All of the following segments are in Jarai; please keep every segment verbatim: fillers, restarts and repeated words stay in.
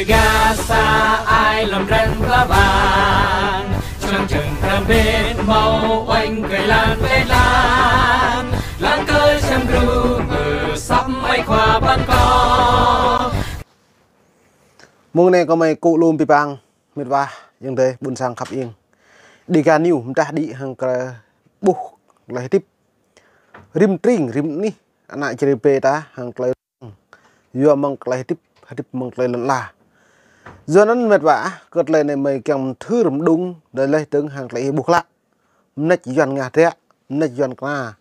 Gah sa ai lŏm dran pla bang, čang čang pran bên hmâo oanh kơi lan pê lan, lăng kơi čang gru mơ săp mai khua păn kâo. Mông anai kâo mơi kơ lŏm ƀing ƀing, mĕt wa, ayŏng adơi, ƀôn sang khăp iêng. Dega News mdah đĭ hăng tơlơi ƀuh, tơlơi hơdip rĭm tring, rĭm anih, ană Jrai bê ta hăng tơlơi yua mơ̆ng tơlơi hơdip, hơdip mơ̆ng tơlơi lŏn ala. Yua anŭn mĕt wa, kơ tơlơi anai mơi kiăng mơthưr mơđung, đơi laih dơ̆ng hăng tơlơi ih ƀuh klă. Mơneč Yuan ngă dră, mơneč Yuan kơna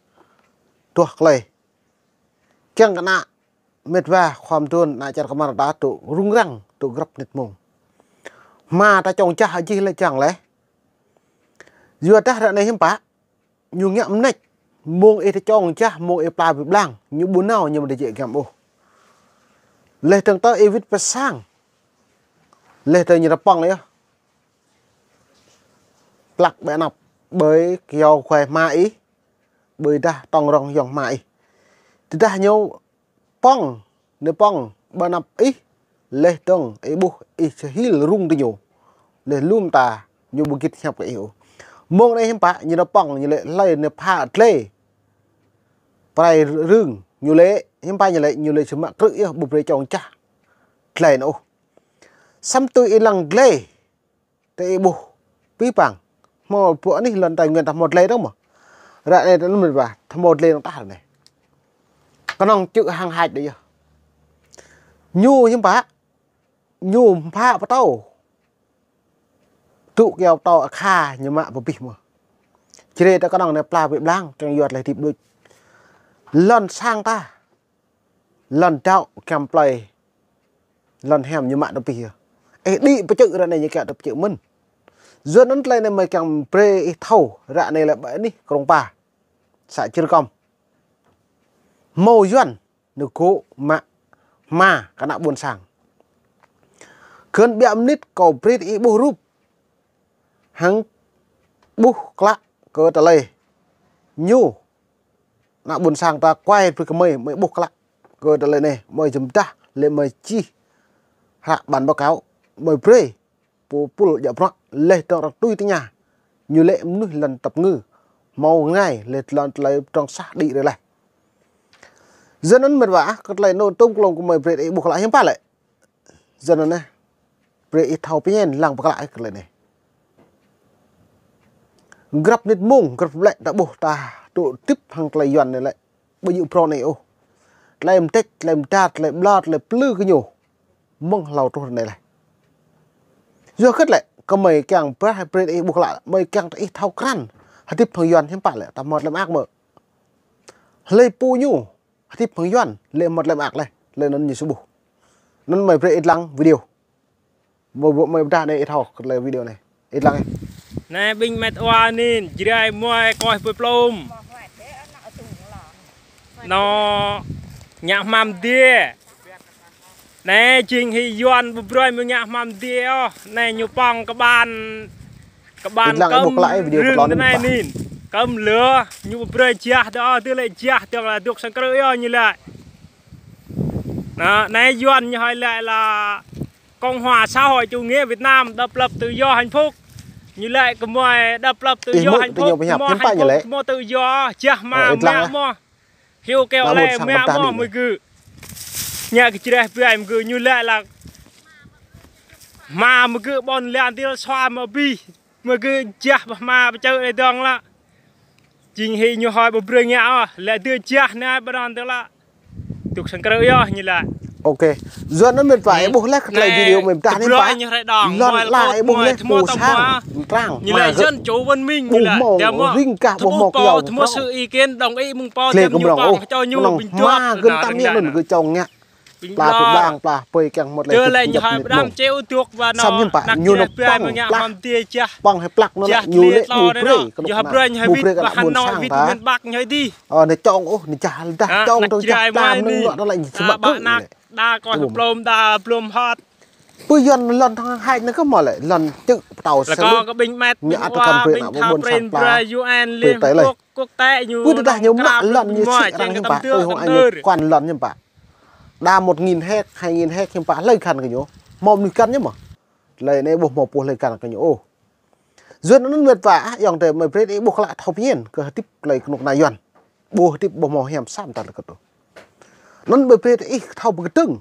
tuah tơlơi. Kiăng kơ ană mĕt wa khua mơduôn, ană čar kơmar ta tŭ rŭng răng, tŭ grăp mơnit mông. Hma ta čŏng jah hơjih lĕ čang lĕ. Yua dah ră anai hiư̆m pă, ñu ngă mơneč, mông ih tơčŏng jah, mông ih pla ƀơi blang, ñu ƀu nao, ñu mơ̆ tơjĕ giăm ôh. Laih dơ̆ng tơ ih wĭt pơ sang, laih dơ̆ng ñu tơpŏng yơh. Plăk ƀơi anăp, ƀơi kyâo kuai hma ih, ƀơi dah tŏng rŏng yŏng hma ih. Tơdah ñu pŏng, ñu pŏng ƀơi anăp ih, laih dơ̆ng ih ƀuh ih čơhil rŭng tơ ñu. Laih lŏm ta, ñu ƀu git hiăp kơ ih ôh. Mông anai hiư̆m pă, ñu nao pŏng, ñu lĕ hlơi ñu pha glai. Prai rưng, ñu lĕ, hiư̆m pă ñu lĕ, ñu lĕ čơmă krư̆ yơh, ƀu brơi čŏng jah glai anŭn ôh. Samơ̆ tui ih lăng glai, tơ ih ƀuh, ƀing ƀing. Hmâo ƀuh anih lŏn Tây Nguyên ta hmâo glai dơ̆ng mơ̆. Ră anai ta nŭn mĕt wa, ta hmâo glai dơ̆ng tah ră anai. Kơnơ̆ng čư̆ hăng hač đơi yơh. Ñu hiư̆m pă, ñu pha pơtâo. Tŭ kyâo pơtâo akha ñu mă pơbih mơ̆. Jrai ta kơnơ̆ng anai pla ƀơi blang, kiăng yua tơlơi hơdip đôč. Lŏn sang ta. Lŏn dŏ kiăng plơi. Lŏn hiam ñu mă tơ pih yơh. Ih đĭ pơčư̆ ră anai ñu kiăng tơ pơčư̆ mơ̆n. Yua anŭn tơlơi anai mơi kiăng brơi ih thâo ră anai lĕ ƀơi anih Krông Pa. Să Čư̆ Rơkŏm. Hmâo Yuan ñu gŏ mă hma kơ ană ƀôn sang. Kơn ƀiă mơnit kâo brơi ih ƀuh rup. Hăng ƀuh klă kơ tơlơi. Ñu. Ană ƀôn sang ta kuai brơi kơ mơi, mơi ƀuh klă. Kơ tơlơi anai, mơi jơm dah, lĕ mơi čih. Hră bản báo cáo, mơi brơi. Pô pul djă bruă, laih dơ̆ng arăng tui tơña. Ñu lĕ mơnuih lŏn tơpơngư. Hmâo ngai, laih lŏn tơlơi trong sah đĭ rơi laih. Yua anŭn mĕt wa, kơ tơlơi anŭn tôm klông kơ mơi brơi ih ƀuh klă hiư̆m pă lĕ. Yua anŭn anai. Brơi ih thâo pơñen lăng pơklă ih kơ tơlơi anai. Grăp mơnit mông, grăp lĕ ta ƀuh ta tŭ tip hăng tơlơi Yuan anai lĕ. Ƀu djơ̆ prŏng anai ôh. Tơlơi mơdĕč, tơlơi mơda, tơlơi ƀlŏr, tơlơi plư kơ ñu. Mơ̆ng hlâo truh ră anai laih. Yua hơget lĕ, kơ mơi kiăng brơi, brơi ih ƀuh klă, mơi kiăng tơ ih thâo krăn. Hơdip hăng Yuan hiư̆m pă lĕ, ta hmâo tơlơi mơak mơ̆. Hlơi pô ñu, hơdip hăng Yuan, lĕ hmâo tơlơi mơak laih, lĕ anŭn ñu sơƀuh. Anŭn mơi brơi ih lăng video. Mơi, mơi ƀudah anai ih thâo, kơ tơlơi video anai. Ih lăng ih. Anai ƀing mĕt wa anŭn, Jrai mơi kơh pơplôm. Nô, ngă hmam dê. Anai jing hĭ Yuan ƀu brơi mơi ngă hmam dê ôh. Anai ñu pŏng kơ ƀan, kơ ƀan kơm rưng tơ anai anŭn. Kơm lơ, ñu ƀu brơi jah dơ̆ng ôh, tơ lĕ jah dơ̆ng lĕ dŏ sang krư̆ yơh ñu lĕ. Anai, anai Yuan ñu hơi lĕ là Cộng hòa xã hội chủ nghĩa Việt Nam độc lập tự do hạnh phúc. Ñu lĕ kơ mơi độc lập tự do hạnh phúc, mơi hạnh phúc, mơi tự do, jah hma mă mơ̆. Hyu keo lĕ mă mơ̆ mơi gơ̆. Ñu kơ čreh ƀai mơi gơ̆, ñu lĕ là hma mơi gơ̆ ƀôn lan dil sua mă bih. Mơi gơ̆ jah ƀah hma pơčơ̆ lĕ dơ̆ng lă. Jing hĭ ñu hơi ƀu brơi ngă ôh, lĕ dư jah anai ƀu đon dơ̆ng lă. Dŏ sang krư̆ yơh ñu lĕ. Ok. Yua anŭn mĕt wa ih ƀuh laih kơ tơlơi video mơi ƀudah anai pă. Lŏn ala ih ƀuh laih pô sang mơtrang. Ñu lĕ dân chủ văn minh ñu lĕ. Ƀu hmâo rĭng kah ƀu hmâo kyâo. Ƀu hmâo sự ý kiến đồng ý mơ̆ng pô, lĕ kơ mơnong ôh. Mơnong hma gơ̆n tam ñu anŭn gơ̆ čŏng ngă. Pla pơblang, pla pơi kiăng hmâo tơlơi hơdip mơnong. Samơ̆ hiư̆m pă ñu nao pŏng plăk, pŏng hĭ plăk anŭn lĕ ñu lĕ ƀu brơi kơ anŭn, ƀu brơi kơ ană ƀôn sang ta. Ơ, ñu čŏng ôh, ñu jah dah čŏng dơ̆ng, jah đa mơnơ̆ng anŭn lĕ ñu čơmă kơ anai. Đa kơ plôm, đa plôm hot. Pơ Yuan lŏn thăng hač anai kơ hmâo lĕ, lŏn čư̆ pơtâo sơlư̆. Ñu ăt kăm brơi ană ƀôn sang pla. Pơ tơlơi. Pơ tơdah ñu mă lŏn ñu sĭ arăng hiư̆m pă, tui hŏng anai ñu kuan lŏn hiư̆m pă. Đa một nghìn héc, hai nghìn héc hiư̆m pă, hlơi khăn kơ ñu. Hmâo mơnuih găn ñu mơ̆. Tơlơi anai ƀu hmâo pô hlơi găn kơ ñu ôh. Yua anŭn mĕt wa, ah, ayŏng adơi mơi brơi ih ƀuh klă thâo pơñen kơ hơdip tơlơi kơnuk kơna Yuan. Ƀu hơdip ƀu hmâo hiam sa mơta rơkơt ôh. Anŭn mơi brơi ih thâo pơkơdơ̆ng.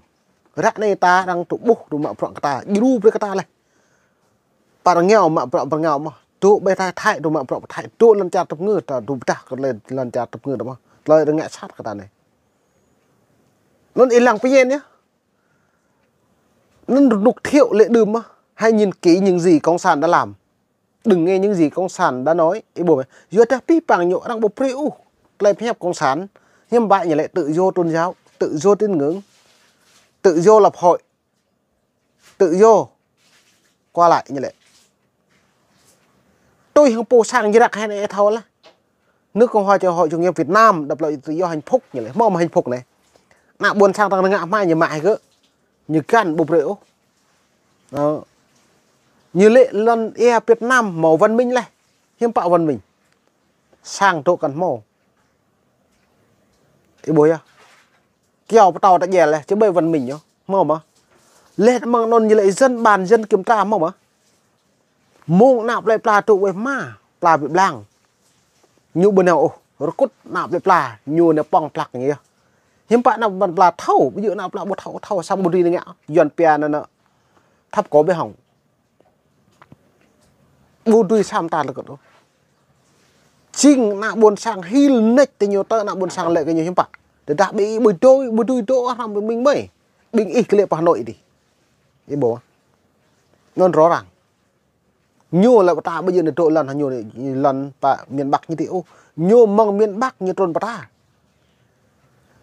Ră anai ta arăng tŭ ƀuh tŭ mă bruă kơ ta, djru brơi kơ ta laih. Pơ rơngiao mă bruă pơ rơngiao mơ̆. Tŭ ƀơi Thái, Thái tŭ mă bruă pơ Thái, tŭ lŏn čar tơpơngư ta, tŭ pơdah kơ lŏn čar tơpơngư ta mơ̆. Tơlơi rơngiă sat kơ ta anai. Anŭn ih lăng pơñen yơh. Anŭn rơnŭk thiệu lĕ đưm mơ̆. Hãy nhìn kỹ những gì Cộng sản đã làm. Đừng nghe những gì Cộng sản đã nói. Ih ƀuh mơ̆. Yua dah pih păng ñu arăng ƀu brơi ôh tơlơi pơhiăp Cộng sản. Hiư̆m pă ñu lĕ tự do tôn giáo, tự do tín ngưỡng, tự do lập hội, tự do qua lại ñu lĕ. Tui hăng pô sang jrăk hĕ anai thâo laih. Nước Cộng hòa Xã hội Chủ nghĩa Việt Nam độc lập tự do hạnh phúc ñu lĕ. Hmâo mơ̆ hạnh phúc anai. Ană ƀôn sang tăng ngă hmua ñu mă hĭ kơ. Ñu găn ƀu brơi ôh. Ơ. Ñu lĕ lŏn ia Việt Nam hmâo văn minh laih. Hiư̆m pă văn minh. Sang dŏ kăn hmâo. Ih ƀuh yơh. Kiao pơtâo ta djel laih, či ƀơi văn minh ñu. Hmâo mơ̆. Laih mơ̆ng anŭn ñu lĕ dân bàn dân kiểm tra hmâo mơ̆. Mơ̆ng ană plơi pla tŭ ƀơi hma, pla ƀơi blang. Ñu ƀu nao ôh, rơkŭt ană plơi pla, ñu nao pŏng plăk ñu yơh. Hiư̆m pă ană plơi pla thâo, ƀu djơ̆ ană plơi pla ƀu thâo, thâo samơ̆ ƀu dưi ngă, Yuan pia anŭn. Thâo kơ ƀơi hŏng. Ƀu dưi sa mơta rơkơt ôh. Jing ană ƀôn sang hil nĕč tơ ñu tơ ană ƀôn sang lĕ kơ ñu hiư̆m pă. Tơdah ƀing ih ƀu dưi, ƀu dưi dŏ hrŏm ƀing mơi. Ƀing ih kơ lĕ pơ Hà Nội dih. Ih ƀuh. Anŭn rõ ràng. Ñu lĕ pơtă ƀu djơ̆ anai dŏ lŏn hă ñu lŏn pơ miền Bắc ñu dih ôh. Ñu mơ̆ng miền Bắc ñu trŭn pơtă.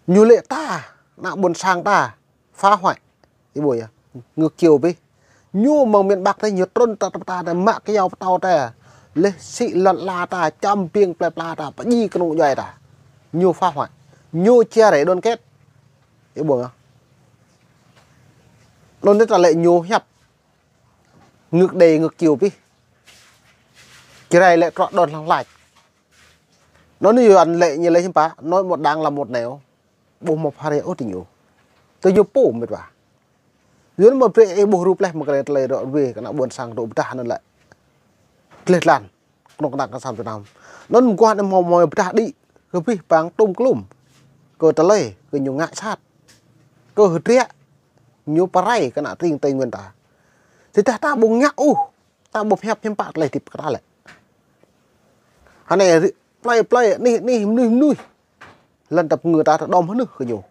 Ñu lĕ ta, ană ƀôn sang ta, phá hoại. Ih ƀuh yơh, ngược chiều pih. Ñu mơ̆ng miền Bắc ta ñu trŭn ta, ta, ta, ta, mă kiao pơtâo ta. Laih sĭ lŏn ala ta, čăm ƀing plơi pla ta, pơdjai kơnung djuai ta. Ñu phá hoại. Ñu chia rẽ đoàn kết. Ih ƀuh yơh. Anŭn ta lĕ ñu hiăp. Ngược đê ngược chiều pih. Či rai lĕ trŏ đon hlăng hlač. Anŭn ñu Yuan lĕ ñu lĕ hiư̆m pă, nói một đằng làm một nẻo. Ƀu hmâo phara ôh tơ ñu. Tơ ñu pô mĕt wa. Yua anŭn mơi brơi ih ƀuh rup laih mơ̆ kơ tơlơi ră ruai kơ ană ƀôn sang dŏ pơdah anŭn lĕ. Tơlơi tlan. Kơnuk kơna kơ sang Việt Nam. Anŭn mơguah anai hmâo mơi pơdah đĭ. Kơ pih păng tŭm klum. Kơ tơlơi, kơ ñu ngă sat. Kơ hơdră. Ñu pơrai kơ ană tring Tây Nguyên ta. Tơdah ta ƀu ngă ôh. Ta ƀu pơhiăp hiư̆m pă tơlơi hơdip kơ ta lĕ. Hơnai rĭ-, plơi plơi anih anih mơnuih mơnuih. Lŏn tơpơngư ta tơdŏm hơnưh kơ ñu.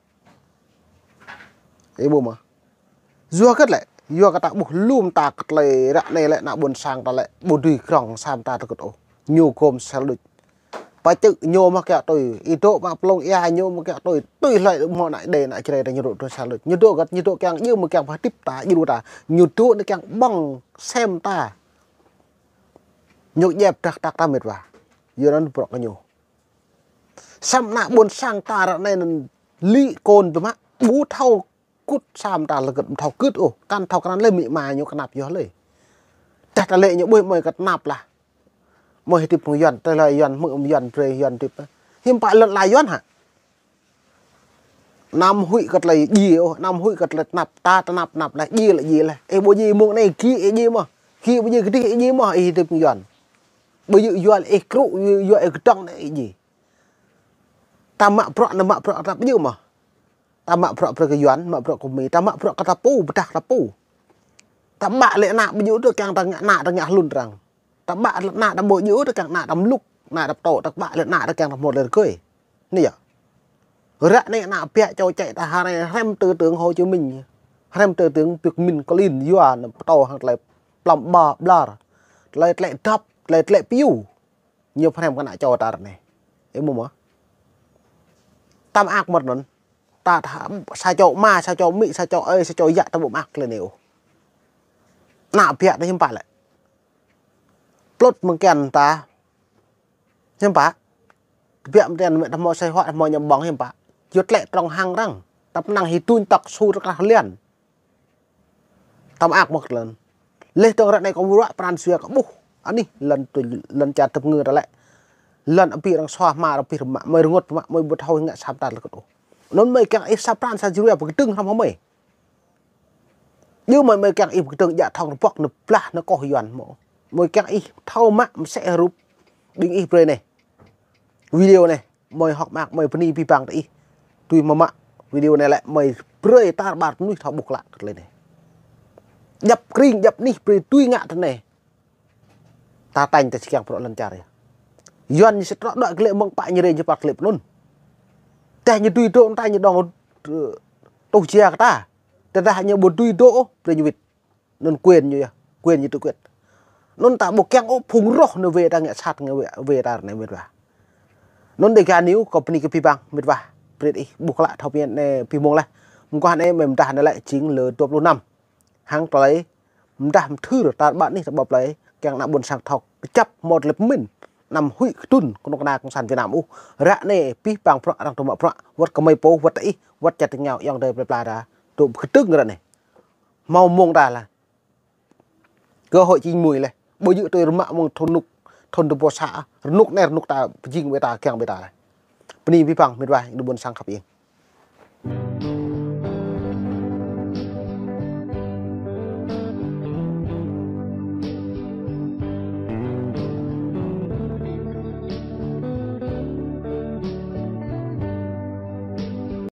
Ih ƀuh mơ̆. Yua hơget lĕ, yua kơ ta ƀuh lŏm ta kơ tơlơi ră anai lĕ ană ƀôn sang ta lĕ ƀu dưi krŏng sa mơta rơkơt ôh. Ñu gôm sel đôč. Pơčư̆ ñu mơ̆ kiaŏ tui, ih dŏ mă plông ia ñu mơ̆ kiaŏ tui, tui hlơi hmâo ană đe ană čơđai ta ñu dŏ tui sel đôč. Ñu dŏ hơget, ñu dŏ kiăng djơ̆ mơ̆ kiăng pơhơdip ta, djru ta. Ñu dŏ anai kiăng ƀơ̆ng sem ta. Ñu djep dah tak ta mĕt wa. Yua anŭn bruă kơ ñu. Samơ̆ ană ƀôn sang ta ră anai anŭn lĭ kôn tơ mă, ƀu thâo kŭt sa mơta rơkơt, ƀu thâo kưt ôh, kăn thâo krăn lĕ amĭ ama ñu kơnăp yơh lĕ. Tơdah ta lĕ ñu ƀuh mơi kơ tơnap lah. Mơi hơdip hăng Yuan, tơlơi Yuan, mơ̆ Yuan brơi Yuan hơdip. Hiư̆m pă lŏn ala Yuan hă. Anăm huĭ kơ tơlơi djai ôh, anăm huĭ kơ tơlơi tơnap, ta tơnap tơnap laih, djai lĕ djai laih. Ih ƀu djai mơ̆ng anai, gih ih djai mơ̆. Gih ƀu djai kơdih ih djai mơ̆, ih hơdip hăng Yuan. Ƀu djơ̆ yua ih krŭ, yua ih kơdŏng anai ih djai. Ta mă bruă anai mă bruă ta ƀu djơ̆ mơ̆. Ta mă bruă brơi kơ Yuan, mă bruă kơ Mi, ta mă bruă kơ ta pô, pơdah ta pô. Ta mă lĕ ană ƀu djơ̆ tơ kiăng ta ngă, ană ta ngă hlŭn arăng. Ta mă lĕ ană ta ƀu djơ̆ tơ kiăng ană ta mlŭk, ană ta pơtô, ta mă lĕ ană ta kiăng ta hmâo tơlơi rơgơi. Anai yơh. Ră anai ană biă čô čĕ ta hơrai hrăm tư tưởng Hồ Chí Minh. Hrăm tư tưởng Việt Minh klin yua anŭn pơtô hăng tơlơi plăm ƀa ƀlŏr. Tơlơi tlĕ dăp, tơlơi tlĕ piu. Ñu pơhrăm kơ ană čô ta ră anai. Ih ƀuh mơ̆. Ta mơak mơ̆t anŭn. Ta tha-, sa čô ama, sa čô amĭ, sa čô ơi, sa čô yă ta ƀu mơak tơlơi anai ôh. Ană biă ta hiư̆m pă lĕ. Plŭt mơ̆ng kian ta. Hiư̆m pă. Biă mơ̆ng kian mĕt ta hmâo sai huă, hmâo ñăm ƀơ̆ng hiư̆m pă. Yua tlĕ trong hăng arăng. Ta pơnăng hĭ tuñ tŏk su tơkrah lian. Ta mơak mơ̆ kơ lŏn. Laih dơ̆ng ră anai kâo ruă pran jua kơ ƀuh. Anih lŏn tui, lŏn čar tơpơngư ta lĕ. Lŏn abih arăng sua hma arăng abih rơmă. Mơi rơngot rơmă, mơi ƀu thâo ngă sa mơta rơkơt ôh. Anŭn mơi kiăng ih sa pran sa jrua pơkơdơ̆ng hrăm hăng mơi. Yua mơi, mơi kiăng ih pơkơdơ̆ng djă thŏng rơbŏk nơ̆ blah nơ̆ koh Yuan mơ̆. Mơi kiăng ih thâo mă mơsĕ hrup ƀing ih brơi anai. Video anai, mơi hŏk mơak, mơi bơni abih bang tơ ih. Tui mơ̆ mă video anai lĕ mơi brơi tar ƀar mơnuih thâo ƀuh klă kơ tơlơi anai. Djăp kring, djăp anih brơi tui ngă tơ anai. Ta tañ ta či kiăng prŏ lŏn čar yơh. Yuan ñu sĭt rŏ đuaĭ glaĭ mơ̆ng pă ñu rai ñu păt glaĭ pơ anŭn. Tơdah ñu tui dŏ, tơdah ñu dŏng, ơ, tuh jia kơ ta. Tơdah ñu ƀu tui dŏ, brơi ñu wĭt. Anŭn quyền ñu yơh, quyền ñu tự quyết. Anŭn ta ƀu kiăng ôh phung roh nao wai ta ngă sat ngă wai, wai ta anai mĕt wa. Anŭn Dega News kâo bơni kơ abih bang mĕt wa. Brơi ih ƀuh klă thâo pơmĭn anai abih mông laih. Mơguah anai mơi pơdah anai lĕ jing lơ dua pluh năm. Hăng tơlơi pơdah pơthưr tar ƀar anih tar ƀar plơi kiăng ană ƀôn sang thâo kơjăp hmâo tơlơi pơmĭn. Anăm huĭ kơdŭn kơnuk kơna cộng sản Việt Nam ôh. Ră anai abih bang bruă arăng tơmă bruă. Wơ̆t kơmơi pô, wơ̆t tơ ih, wơ̆t čar tơngiao ayŏng adơi plơi pla ta. Dŏ pơkơdơ̆ng ră anai. Hmâo mông ta lah. Cơ hội chín mùi leh. Ƀu djơ̆ tui rơmă mơ̆ng thŭn rơnŭk, thŭn dua pluh sa, rơnŭk anai rơnŭk ta pơjing ƀơi ta, kiăng ƀơi ta leh. Bơni abih bang mĕt wa, ană ƀôn sang khăp iêng.